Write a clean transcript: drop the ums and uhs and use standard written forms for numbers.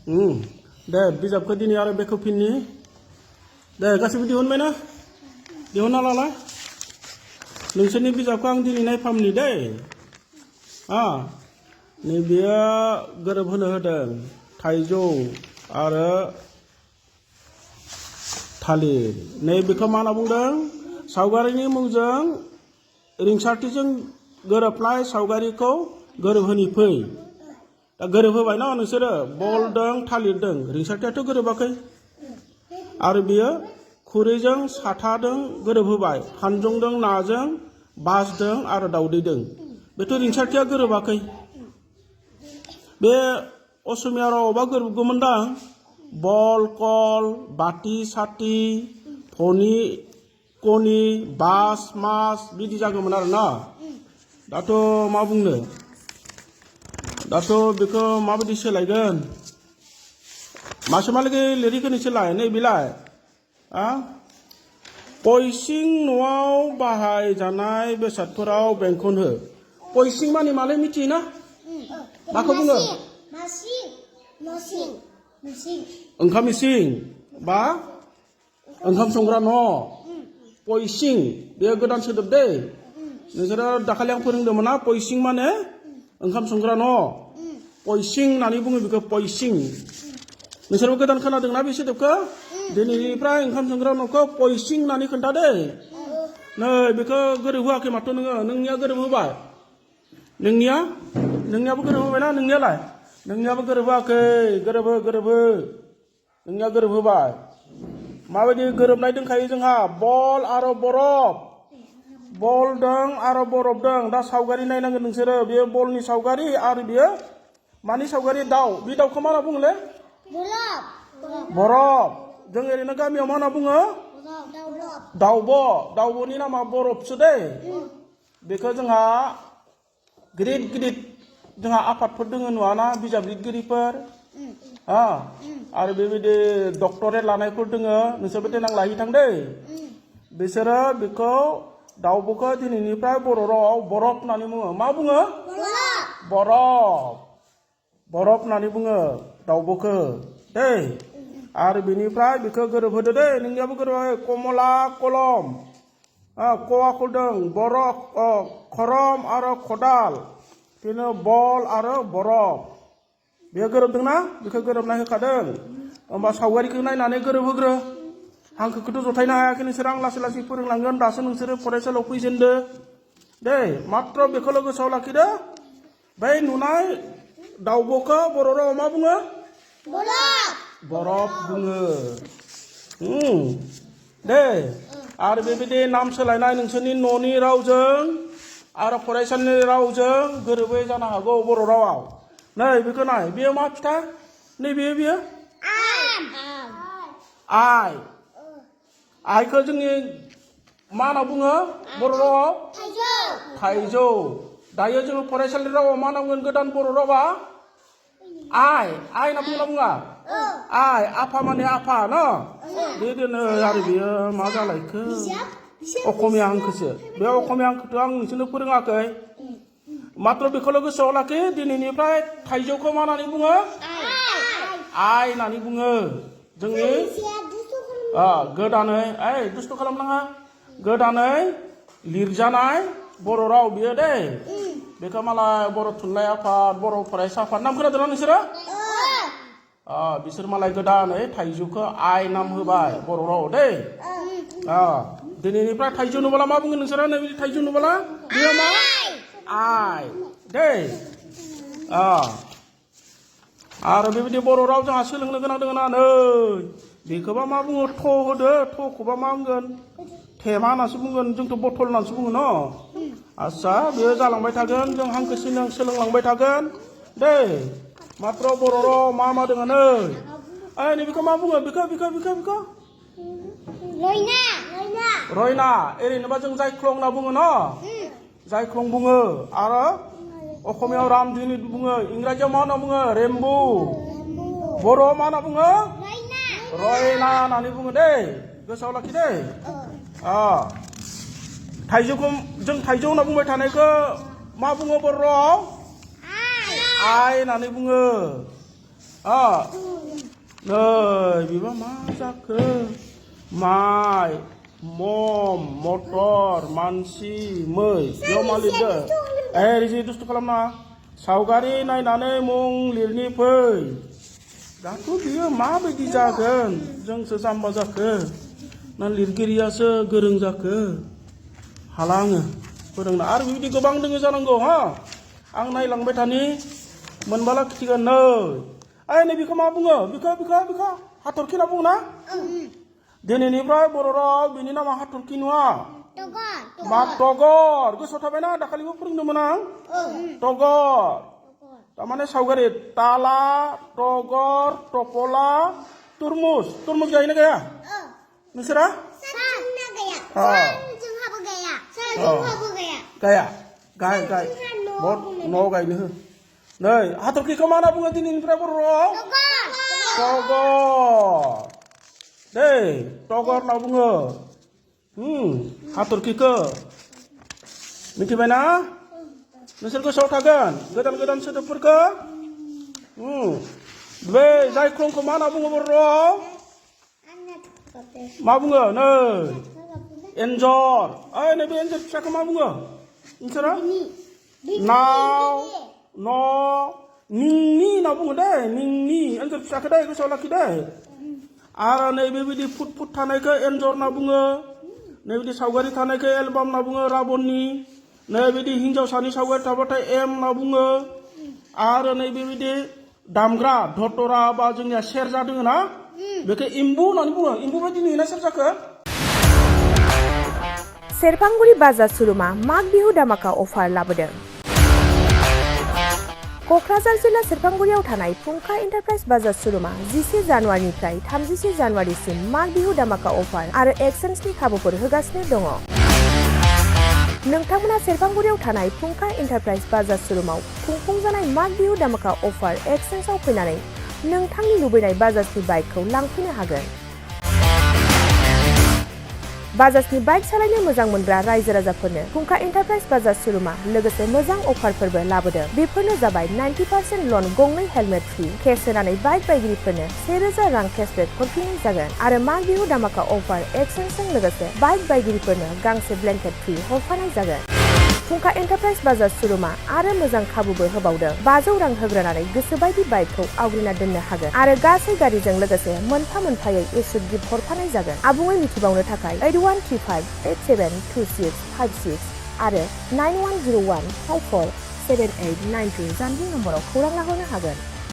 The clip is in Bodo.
दे बिजाबखौ दिनै आरो बेखौ फिननि दे गासिबो दिहुनबाय ना दिहुनना लालाय नोंसोरनि बिजाबखौ आं दिनै नायफामनि दै नैबेयो गोरोबहोनो होदों थाइजौ आरो थालिर नैबेखौ मा होनना बुंदों सावगारिनि मुंजों रिंसारथिजों गोरोबनाय सावगारिखौ गोरोबहोनि फै दा गोरोबहोबाय ना नोंसोरो बलदों थालिरदों रिंसारथियाथ' गोरोबाखै आरो बियो खुरैजों साथादों गोरोबहोबाय खानजंदों नाजों बासदों आरो दाउदैदों बेथ' रिंसारथिया गोरोबाखै बे असमिया रावावबा गोरोबगौमोनदां बल कल बाति साति फनि कनि बास मास बिदि जागौमोन आरो ना दाथ' मा बुंनो दाथ' बेखौ माबायदि सोलायगोन मासोमालागै लिरिखौनो सोलाय नैबेलाय पइसिं न'आव बाहायजानाय बेसादफोराव बेंखन हो पइसिं माने मालाय मिथियोना माखौ बुङो ओंखाम इसिं बा ओंखाम संग्रा न' पइसिं बेयो गोदान सोदोब दै नोंसोरो दाखालि आं फोरोंदोंमोन ना पइसिं माने ओंखाम संग्रा न' पइसिं होननानै बुङो बेखौ पइसिं नोंसोरबो गोदान खोनादोंना बे सोदोबखौ दिनैनिफ्राय ओंखाम संग्रा न'खौ पइसिं होननानै खोन्थादे नै बेखौ गोरोबहोआखै माथो नोङो नोंनिया गोरोबहोबाय नोंनियाबो गोरोबहोबायना नोंनियालाय नोंनियाबो गोरोबहोआखै गोरोबहो नोंनिया गोरोबहोबाय माबायदि गोरोबनाय दंखायो जोंहा बल आरो बरफ बल दं आरो बरफ दं दा सावगारि नायनांगोन नोंसोरो बेयो बलनि सावगारि आरो बेयो मानि सावगारि दाउ बे दाउखौ मा होनना बुङोलै बरफ जों ओरैनो गामियाव मा होनना बुङो दाउब'नि नामा बरफसो दै बेखौ जोंहा गिदिर जोंहा आफादफोर दङ नुवाना बिजाब लिरगिरिफोर आरो बेबायदि डक्टरेट लानायफोर दङ नोंसोरबो देनां लाहैथां दै बिसोरो बेखौ दाउब'खौ दिनैनिफ्राय बर' रावाव बरफ होननानै बुङो मा बुङो बरफ होननानै बुङो दाउब'खौ दै आरो बेनिफ्राय बेखौ गोरोबहोदो दै नोंनियाबो गोरोबहो कमला कलम कवाखौदों बरफ खरम आरो खदाल बेनो बल आरो बरफ बेयो गोरोबदोंना बेखौ गोरोबनाय होखादों होमबा सावगारिखौ नायनानै गोरोबहोग्रो हांखोखौथ' जथायनो हायाखै नोंसोरो आं लासै लासै फोरोंलांगोन दासो नोंसोरो फरायसालियाव फैजेनदो दै मात्र बेखौल' गोसोआव लाखिदो बै नुनाय दाउब'खौ बर' रावाव मा बुङो बरफ बुङो दे आरो बेबायदि नाम सोलायनाय नोंसोरनि न'नि रावजों आरो फरायसालिनि रावजों गोरोबै जानो हागौ बर' रावाव नै बेखौ नाय बेयो मा फिथाइ बेयो आइखौ जोंनि मा होनना बुङो बर' रावाव थाइजौ दायो जोङो फरायसालि रावाव मा नांगोन गोदान बर' रावा आइ होनना बुङा आइ आफा माने आफा न बेदिनो आरो बेयो मा जालायखो अखमिया हांखोसो बे अखमिया हांखोथ' आं नोंसोरनो फोरोङाखै मात्र बेखौल' गोसोआव लाखि दिनैनिफ्राय थाइजौखौ मा होननानै बुङो आइ होननानै बुङो जोंनि गोदानै दुस्थ' खालामनाङा गोदानै लिरजानाय बर' राव बियो दै बेखौ मालाय बर' थुनलाइ आफाद बर' फरायसा आफाद नाम खोनादोंना नोंसोरो बिसोर मालाय गोदानै थाइजौखौ आइ नाम होबाय बर' राव दै दिनैनिफ्राय थाइजौ नुबोला मा बुङो नोंसोरो नैबे थाइजौ नुबोला बेयो मा आइ दै आरो बेबायदि बर' राव जोंहा सोलोंनो गोनां दङ ना नै बेखौबा मा बुङो थ होदो थखौबा मा होनगोन थेमा होननासो बुंगोन जोंथ' बथल होननासो बुङो न आस्सा बेयो जालांबाय थागोन जों हांखो सोलोंलांबाय थागोन दै मात्र बर' राव मा दङ नै नैबेखौ मा बुङो बेखौ रयना ओरैनोबा जों जायख्लं होनना बुङो न जायख्लं बुङो आरो असमियाव रामधेनु बुङो इंराजियाव मा होनना बुङो रेम्बु बर'आव मा होनना बुङो रयना होननानै बुङो दै गोसोआव लाखि दै थाइजौखौ जों थाइजौ होनना बुंबाय थानायखौ मा बुङो बर' रावाव आइ होननानै बुङो Nơi biba ma jago mai mom motor mansi मै yo malide risi dustu खालामना सावगारि नायनानै मुं लिरनि फै दाथ' बियो माबायदि जागोन जोंसो जाम्बा जाखो ना लिरगिरियासो गोरों जाखो हाला आङो फोरोंनो आरो बिदि गोबां दोङो जानांगौ हा आं नायलांबाय थानि मोनबाला खिथिगोन नै बिखौ मा बुङो बिखौ हाथरखि होनना बुङो ना दिनैनिफ्राय बर' राव बिनि नामा हाथरखि नङा मा टगर गोसोआव थाबायना दाखालिबो फोरोंदोंमोन आं टगर तारमाने सावगारि ताला टगर टपला तुरमुस गायोना गाया नोंसोरा गाया गाय बहुत न' गायनो हो नै हाथरखिखौ मा होनना बुङो दिनैनिफ्राय बर' राव टगर दै टगर होनना बुङो हाथरखिखौ मिथिबायना नोंसोर गोसोआव थागोन गोदान सोदोबफोरखौ बे जाय ख्रंखौ मा होनना बुङो बर' राव मा बुङो नै एन्जर नैबे एन्जर फिसाखौ मा बुङो नोंसोरो नाव न' निंनि होनना बुङो दे निंनि एन्जर फिसाखौ दे गोसोआव लाखि दे आरो नैबेबायदि फुट थानायखौ एन्जर होनना बुङो नैबायदि सावगारि थानायखौ एलबाम होनना बुङो राबननि नैबायदि हिन्जावसानि सावगारि थाबाथाय एम होनना बुङो आरो नैबेबायदि दामग्रा धतरा बा जोंनिया सेरजा दोङो ना बेखौ इम्बु होननानै बुङो इम्बु बायदि नुयोना सेरजाखौ सेरफांगुरि बाजार सुरुमा माग बिहु दामाका अफार लाबोदों क'क्राझार जिल्ला सेरफांगुरियाव थानाय फुंखा एन्टारप्राइज बाजार सुरुमा 11 जानुवारिनिफ्राय 31 जानुवारिसिम माग बिहु दामाका अफार आरो एक्सचेन्जनि खाबुफोर होगासिनो दङ नोंथांमोना सेरफांगुरियाव थानाय फुंखा एन्टारप्राइज बाजार सुरुमाव खुंफुंजानाय माग बिहु दामाका अफार एक्सचेन्जआव फैनानै नोंथांनि लुबैनाय बाजाजनि बाइकखौ लांफैनो हागोन बाजाजनि बाइक सालायनो मोजां मोनग्रा रायजो राजाफोरनो फुंखा एन्टारप्राइज बाजार सुरुमा लोगोसे मोजां अफारफोरबो लाबोदों बेफोरनो जाबाय 90% लन गंनै हेलमेट फ्रि केस होनानै बाइक बायगिरिफोरनो 1000 रां केसबेक हरफिननाय जागोन आरो माग बिहु दामाका अफार एक्सचेन्जजों लोगोसे बाइक बायगिरिफोरनो गांसे ब्लेंकेट फ्रि हरफानाय जागोन फुंखा एन्टारप्राइज बाजार सुरुमा आरो मोजां खाबुबो होबावदों 500 रां होग्रोनानै गोसोबायदि बाइकखौ आवग्रिना दोननो हागोन आरो गासै गारिजों लोगोसे मोनफा मोनफायै इस्यु गिफ्ट हरफानाय जागोन आबुङै मिथिबावनो थाखाय 8135872656 आरो 9101547892 जानबुं नम्बराव खौरां लाहरनो हागोन